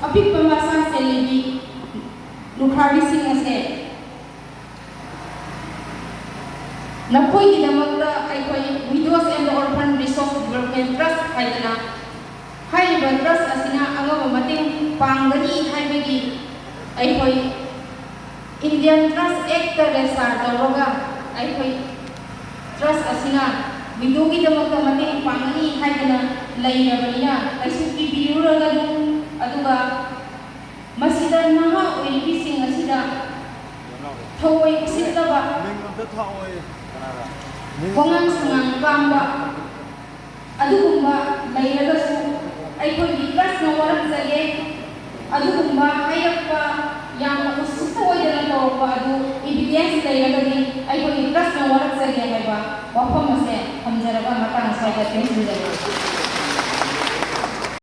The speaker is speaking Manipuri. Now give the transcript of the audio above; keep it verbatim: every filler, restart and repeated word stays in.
ꯑꯄꯤꯛꯄ ꯃꯆꯥ ꯁꯦꯜꯂꯤꯕꯤ ꯂꯨꯈ꯭ꯔꯥꯕꯤꯁꯤꯡ ꯑꯁꯦ ꯅꯈꯣꯏꯒꯤꯗꯃꯛꯇ ꯑꯩꯈꯣꯏ Widows and Orphan Resource Development Trust ꯍꯥꯏꯗꯅ ꯍꯥꯏꯔꯤꯕ trust ꯑꯁꯤꯅ ꯑꯉꯝꯕ ꯃꯇꯦꯡ ꯄꯥꯡꯒꯅꯤ ꯍꯥꯏꯕꯒꯤ ꯑꯩꯈꯣꯏ Indian Trust Act register ꯇꯧꯔꯒ ꯑꯩꯈꯣꯏ trust ꯑꯁꯤꯅ widowꯒꯤꯗꯃꯛꯇ ꯃꯇꯦꯡ ꯄꯥꯡꯒꯅꯤ ꯍꯥꯏꯗꯅ ꯂꯩꯔꯕꯅꯤꯅ ꯀꯩꯁꯨ ꯀꯤꯕꯤꯔꯨꯔꯒꯅꯨ꯫ ꯑꯗꯨꯒ ꯃꯁꯤꯗ ꯅꯍꯥ ꯑꯣꯏꯔꯤꯕꯤꯁꯤꯡ ꯑꯁꯤꯗ ꯊꯑꯣꯏ ꯎꯁꯤꯠꯇꯕ, ꯃꯤꯡ ꯑꯝꯇ ꯊꯥꯛꯑꯣꯏ꯫ ꯃꯤꯡ ꯋꯥꯉꯥꯡ ꯁꯉꯥꯡ ꯀꯥꯝꯕ, ꯑꯗꯨꯒꯨꯝꯕ ꯂꯩꯔꯒꯁꯨ ꯑꯩꯈꯣꯏꯒꯤ trustꯅ ꯋꯥꯔꯛꯆꯒꯦ꯫ ꯑꯗꯨꯒꯨꯝꯕ ꯍꯥꯏꯔꯛꯄ, ꯌꯥꯝꯅ ꯎꯁꯤꯠꯇ ꯑꯣꯏꯗꯅ ꯇꯧꯔꯛꯄ ꯑꯗꯨ evidence ꯂꯩꯔꯒꯗꯤ ꯑꯩꯈꯣꯏꯒꯤ trustꯅ ꯋꯥꯔꯛꯆꯒꯦ ꯍꯥꯏꯕ ꯋꯥꯐꯝ ꯑꯁꯦ ꯊꯝꯖꯔꯒ ꯃꯇꯥꯡ ꯑꯁ꯭ꯋꯥꯏꯗ ꯇꯦꯟꯁꯤꯟꯖꯔꯒꯦ꯫